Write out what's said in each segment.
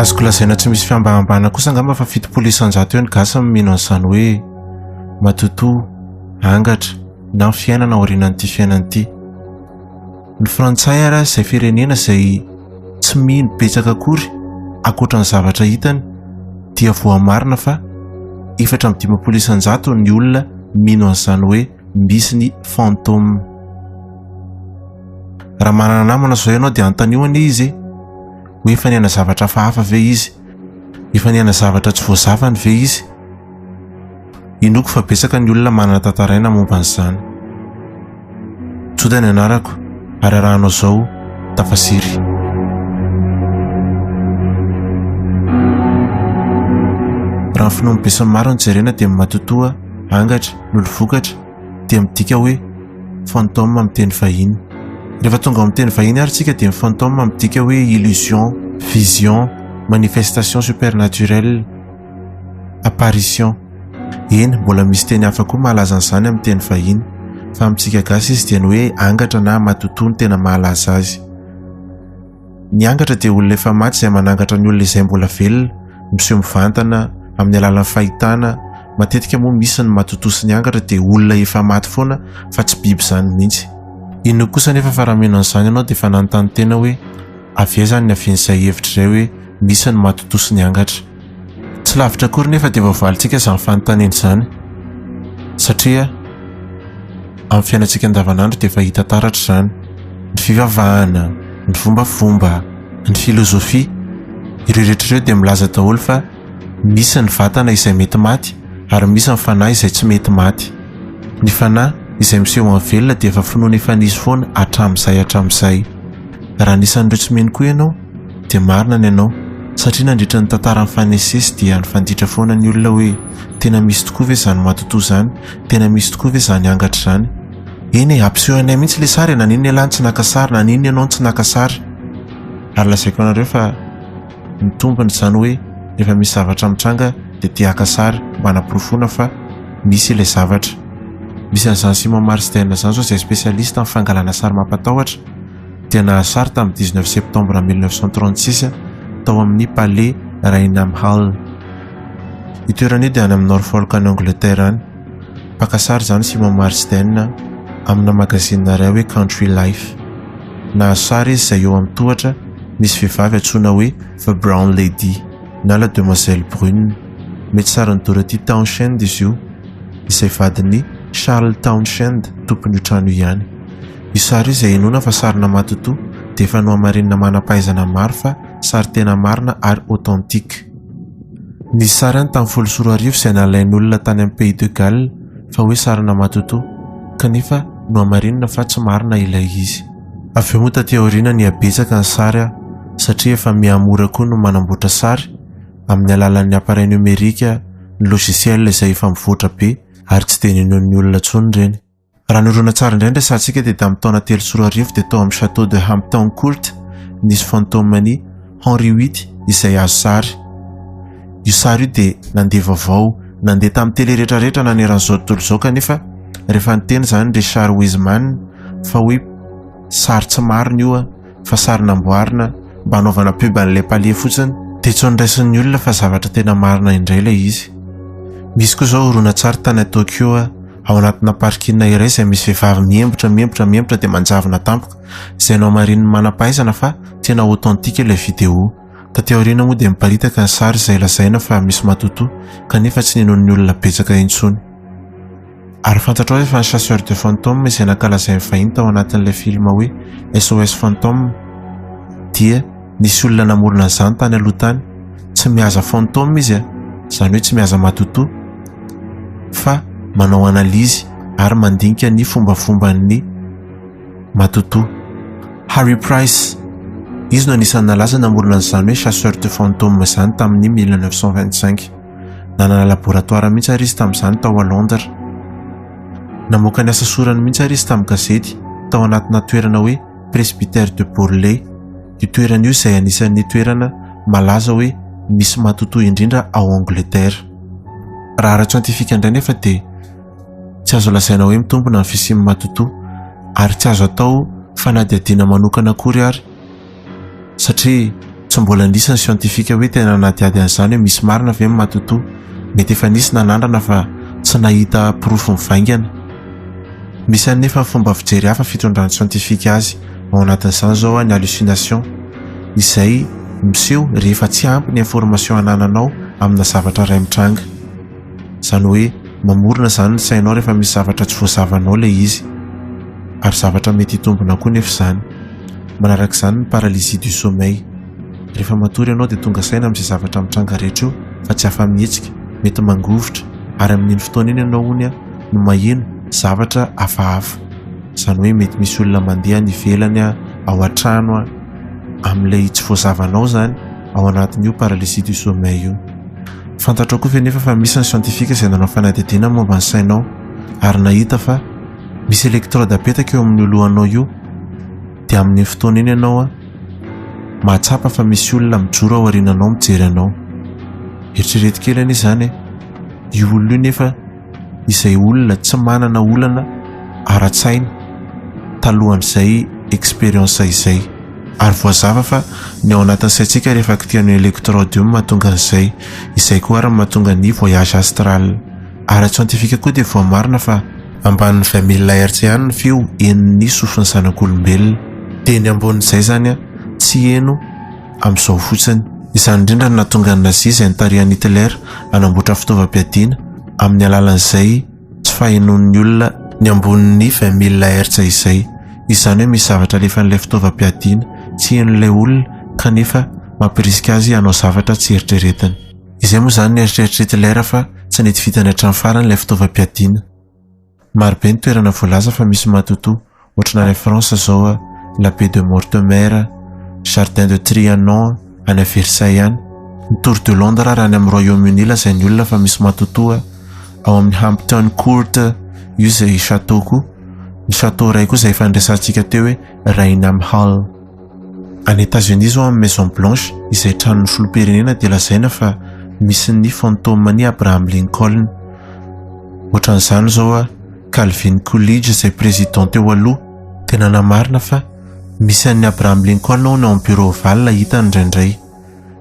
Azoko lazaina tsy misy fihambahambana kosa angamba fa 70% eo ny gasy no mino an'izany hoe matotoa, angatra na ny fiainana aorianan'ity fiainana ity. Ny frantsay ary aza izay firenena izay tsy mino betsaka akory ankoatra ny zavatra hitany dia voamarina fa 54% ny olona mino an'izany hoe misy ny fantôme. Raha manana namana izao ianao dia anontanio anie izy e! Hoe efa niaina zavatra hafahafa ve izy? Efa niaina zavatra tsy voazavany ve izy? Inoako fa betsaka ny olona manana tantaraina momba an'izany. Joda ny anarako ary arahanao izao tafasiry. Raha ny finoan'ny besinimaro no jerena dia ny matotoa, angatra, lolo vokatra dia midika hoe fantôme amin'ny teny vahiny. Rehefa tonga ao amin'ny teny vahiny ary tsika dia ny fantôme midika hoe illusion, vision, manifestation supernaturelle, apparition. Eny, mbola misy teny hafa koa mahalaza an'izany amin'ny teny vahiny, fa amintsika gasy izy dia ny hoe angatra na matotoa no tena mahalaza azy. Ny angatra dia olona efa maty izay manangatra ny olona izay mbola velona, miseho mivantana amin'ny alalan'ny fahitana, matetika moa misy ny matotoa sy ny angatra dia olona efa maty foana fa tsy biby izany mihitsy. Inoako kosa anefa fa raha mino an'izany ianao dia efa nanontany tena hoe avy aiza ny niavian'izay hevitra izay hoe misy ny matotoa sy ny angatra. Tsy lavitra akory nefa dia voavalintsika izany fanontaniana izany satria amin'ny fiainantsika andavanandro dia efa hita taratra izany. Ny fivavahana, ny fombafomba, ny filozofia, ireo rehetra ireo dia milaza daholo fa misy ny vatana izay mety maty ary misy ny fanahy izay tsy mety maty. Ny fanahy izay miseho amin'ny velona dia efa finoana efa nisy foana hatramin'izay hatramin'izay. Raha anisan'ireo tsy mino koa ianao dia marina ny anao satria nandritra ny tantara nifanesisesy dia nifanditra foana ny olona hoe tena misy tokoa ve izany matotoa izany, tena misy tokoa ve izany angatra izany. Eny e, ampiseho anay mihitsy ilay sary e, naninona ialahy no tsy naka sary, naninona ianao no tsy naka sary. Ary lazaiko anareo fa mitombina izany hoe rehefa misy zavatra mitranga dia te haka sary mba hanaporofoana fa misy ilay zavatra. Misy an'izany Simon Marsden izany izao izay spécialiste amin'ny fangalana sary mampatahotra dia nahazo sary tamin'ny 19 septembre 1936 tao amin'ny Palais Raynham Hall. Io toerana io dia any amin'ny Norfolk any Angleterre any. Mpaka sary izany Simon Marsden amina magazine iray hoe Country Life. Nahazo sary izy izay eo amin'ny tohatra misy vehivavy antsoina hoe The Brown Lady na La Demoiselle Brune. Mety sarin'i Dorothy Townshend izy io, izay vadin'i Charles Townshend tompon'io trano io ihany. Io sary io izay inoana fa sarina matotoa dia efa nohamarinina manam-pahaizana maro fa sary tena marina ary authentique. Nisy sary ihany tamin'ny 2010 izay nalain'olona tany amin'ny Pays de Galles fa hoe sarina matotoa kanefa nohamarinina fa tsy marina ilay izy. Avy eo moa taty aoriana nihabetsaka ny sary satria efa mihamora koa no manamboatra sary amin'ny alalan'ny appareil numérique, ny logiciel izay efa mivoatra be ary tsy dia ninoan'ny olona intsony ireny. Raha ny horonantsary indray no resahantsika dia tamin'ny taona 2003 dia tao amin'ny Château de Hampton Court nisy fantôme an'i Henri VIII izay azo sary. Io sary io dia nandeha vaovao, nandeha tamin'ny télé rehetrarehetra naneran'izao tontolo izao kanefa rehefa niteny izany Richard Wiseman fa hoe sary tsy marina io fa sary namboarina mba hanaovana pub an'ilay palais fotsiny dia tsy noraisin'ny olona fa zavatra tena marina indray ilay izy. Misy koa izao horonantsary tany Tokyo ao anatina parking iray izay misy vehivavy miembotra miembotra miembotra dia manjavona tampoka izay nohamarinin'ny manam-pahaizana fa tena authentique ilay vidéo. Taty aoriana moa dia miparitaka ny sary izay lazaina fa misy matotoa kanefa tsy ninoan'ny olona betsaka intsony. Ary fantatrao ve fa ny chasseur de fantômes izay nankalazain'ny vahiny tao anatin'ilay film hoe SOS Fantôme dia nisy olona namorona an'izany tany aloha tany. Tsy mihaza fantôme izy a, izany hoe tsy mihaza matotoa fa manao analyse ary mandinika ny fombafomban'ny matotoa. Harry Price, izy no anisan'ny nalaza namorona an'izany hoe chasseur de fantômes izany tamin'ny 1925. Nanana laboratoara mihitsy ary izy tamin'izany tao a Londres. Namoaka ny asa sorany mihitsy ary izy tamin'ny gazety tao anatina toerana hoe Presbytère de Borley. Io toerana io izay anisan'ny toerana malaza hoe misy matotoa indrindra ao Angleterre. Raha ara-tsiantifika indray nefa dia tsy azo lazaina hoe mitombina ny fisian'ny matotoa ary tsy azo atao fanadihadiana manokana akory ary satria. Tsy mbola nisy ny siantifika hoe tena nanadihady an'izany hoe misy marina ve ny matotoa. Mety efa nisy nanandrana fa tsy nahita porofo mivaingana. Misy anefa ny fomba fijery hafa fitondran'ny siantifika azy, ao anatin'izany izao ny hallucination, izay miseho rehefa tsy ampy ny information anananao amina zavatra iray mitranga. Izany hoe mamorona izany ny sainao rehefa misy zavatra tsy voazavanao ilay izy. Ary zavatra mety hitombina koa nefa izany. Manaraka izany ny paralysie du sommeil. Rehefa matory ianao dia tonga saina amin'izay zavatra mitranga rehetra eo fa tsy afa-mihetsika, mety mangovitra, ary amin'iny fotoana iny ianao hono no maheno zavatra hafahafa. Izany hoe mety misy olona mandeha any ivelany, ao an-trano, amin'ilay tsy voazavanao izany ao anatin'io paralysie du sommeil io. Fantatrao koa ve nefa fa misy ny scientifique izay nanao fanadihadiana momba ny sainao ary nahita fa misy électrode apetaka eo amin'io lohanao io dia amin'iny fotoana iny ianao mahatsapa fa misy olona mijoro ao aoriananao mijery anao. Eritrereto kely anie izany e! Io olona io nefa izay olona tsy manana olana ara-tsaina talohan'izay expérience izay. Ary voazava fa ny ao anatin'ny saintsika rehefa kitihan'io électrode io no mahatonga an'izay. Izay koa ary no mahatonga ny voyage astral. Ara-tsiantifika koa dia voamarina fa ambanin'ny 20 000 Hertz ihany ny feo henon'ny sofin'ny zanak'olombelona. Dia ny ambonin'izay izany tsy heno amin'izao fotsiny. Izany indrindra no nahatonga ny Nazi izay notarihan'i Hitler hanamboatra fitaovam-piadiana amin'ny alalan'izay tsy fahenoan'ny olona ny ambonin'ny 20 000 Hertz izay. Izany hoe misy zavatra alefan'ilay fitaovam-piadiana tsy henon'ilay olona kanefa mampirisika azy hanao zavatra tsy eritreretiny. Izay moa izany ny eritreritr'i Hitler fa tsy nety vitany hatramin'ny farany ilay fitaovam-piadiana. Marobe ny toerana voalaza fa misy matotoa, ohatran'ny any France zao la baie de Mortemer, jardin de Trianon any Versailles any, ny Tour de Londres ary any amin'ny Royaume-Uni lazain'ny olona fa misy matotoa, ao amin'ny Hampton Court io izay château koa, ny château iray koa izay efa niresahantsika teo hoe Raynham Hall. Any Etats-Unis izao amin'ny Maison Blanche izay tranon'ny filoham-pirenena dia lazaina fa misy ny fantôme-n'i Abraham Lincoln. Ohatran'izany izao Calvin Coolidge izay président teo aloha dia nanamarina fa misy an'i Abraham Lincoln hono ao amin'ny bureau ovale hitany indraindray.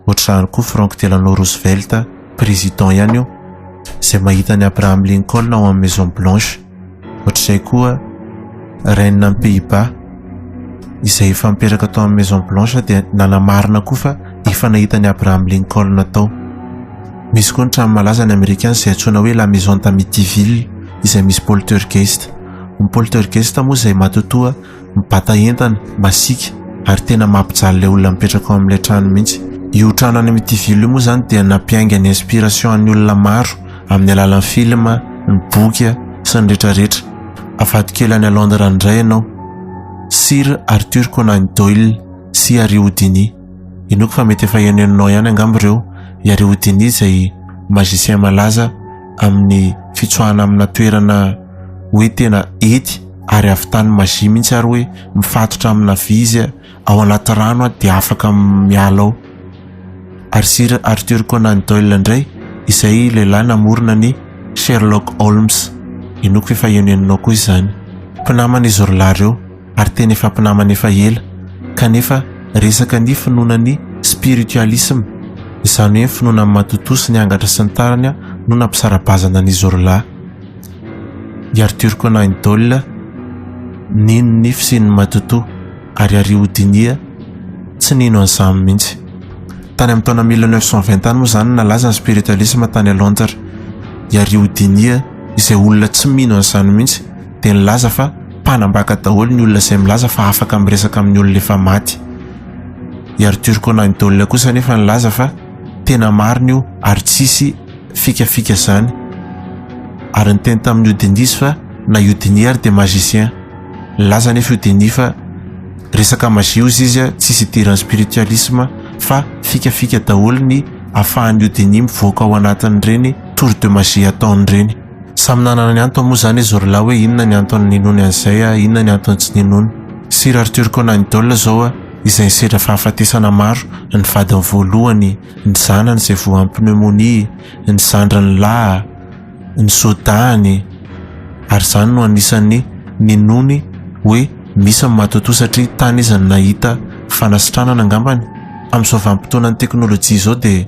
Ohatr'izany koa Frank Delano Roosevelt, président ihany io, izay mahita an'i Abraham Lincoln ao amin'ny Maison Blanche. Ohatr'izay koa Reine an'i Pays-Bas izay efa nipetraka tao amin'ny Maison Blanche dia nanamarina koa fa efa nahita an'i Abraham Lincoln tao. Misy koa ny trano malaza any Amerika any izay antsoina hoe La Maison d'Amityville izay misy poltergeist. Ny poltergeist moa izay matotoa mibata entana, masiaka ary tena mampijaly ilay olona mipetraka ao amin'ilay trano mihitsy. Io trano any Amityville io moa izany dia nampiainga ny inspiration an'ny olona maro amin'ny alalan'ny film, ny boky sy ny rehetrarehetra. Avadiko kely any Londres indray ianao. Sir Arthur Conan Doyle sy Harry Houdini. Inoako fa mety efa henohenonao ihany angamba ireo. I Harry Houdini izay magicien malaza amin'ny fitsoahana amina toerana hoe tena ety ary avy tany magie mihitsy ary hoe mifatotra amina vy izy ao anaty rano dia afaka miala ao. Ary Sir Arthur Conan Doyle indray izay lehilahy namorona ny Sherlock Holmes. Inoako fa efa henohenonao koa izany. Mpinamana izy roalahy ireo ary tena efa mpinamana efa ela kanefa resaka ny finoana ny spiritualisme, izany hoe ny finoana ny matotoa sy ny angatra sy ny tariny no nampisara-bazana an'izy roalahy. I Arthur Conan Doyle nino ny fisian'ny matotoa ary Harry Houdini tsy nino an'izany mihitsy. Tany amin'ny taona 1920 tany moa izany no nalaza ny spiritualisme tany Londres. I Harry Houdini izay olona tsy mino an'izany mihitsy dia nilaza fa mpanambaka daholo ny olona izay milaza fa afaka miresaka amin'ny olona efa maty. I Arthur Conan Doyle kosa anefa nilaza fa tena marina io ary tsisy fikafika izany. Ary niteny tamin'i Houdini izy fa na i Houdini ary dia magicien. Nilaza anefa i Houdini fa resaka magie hozy izy tsisy idiran'ny spiritualisme fa fikafika daholo ny afahan'i Houdini mivoaka ao anatin'ireny tour de magie ataony ireny. Samy nanana ny antony moa izany izy roalahy hoe inona ny antony ninoany an'izay, inona ny antony tsy ninoany. Sir Arthur Conan Doyle izao izay nisedra fahafatesana maro, ny vadiny voalohany, ny zanany izay voan'ny pneumonie, ny zandriny lahy, ny sodahany, ary izany no anisan'ny ninoany hoe misy ny matoatoa satria tany izy no nahita fanasitranana angambany. Amin'izao vanim-potoanan'ny teknolojia izao dia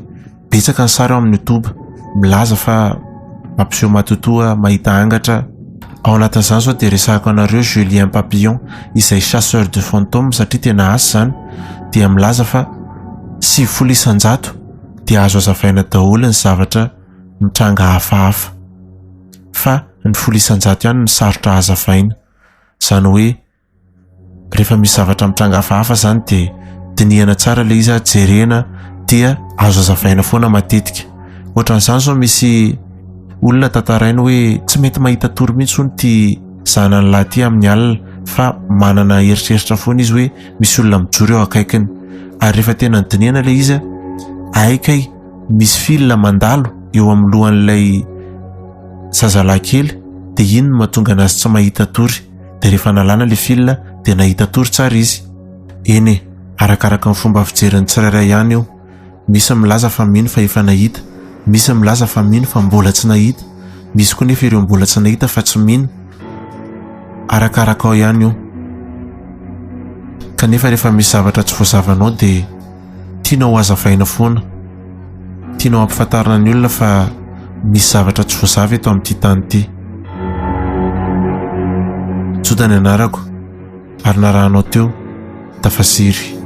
betsaka ny sary ao amin'ny youtube milaza fa mampiseho matoatoa mahita angatra. Ao anatin'izany izao dia resahako anareo Julien Papillon izay chasseur de fantômes satria tena asa izany dia milaza fa 90% dia azo azavaina daholo ny zavatra mitranga hafahafa fa ny 10% ihany no sarotra hazavaina. Izany hoe rehefa misy zavatra mitranga hafahafa zany dia dinihana tsara ilay izy jerena dia azo azavaina foana matetika. Ohatran'izany zao misy olona tantarainy hoe tsy mety mahita tory mihitsy hono ity zanany lahy ity amin'ny alina fa manana eritreritra foana izy hoe misy olona mijoro eo akaikiny. Ary rehefa tena nodinihana ilay izy, hay kay misy fil mandalo eo amin'ny lohan'ilay zazalahy kely dia iny no mahatonga anazy tsy mahita tory. Dia rehefa nalana ilay fil dia nahita tory tsara izy. Eny e, arakaraka ny fomba fijerin'ny tsirairay ihany io. Misy milaza fa mino fa efa nahita, misy milaza fa mino fa mbola tsy nahita, misy koa nefa ireo mbola tsy nahita fa tsy mino. Arakarakao ihany io. Kanefa rehefa misy zavatra tsy voazavanao dia tianao hazavaina foana. Tianao hampifantarina ny olona fa misy zavatra tsy voazava eto amin'ity tany ity. Joda ny anarako ary narahanao teo, tafasiry.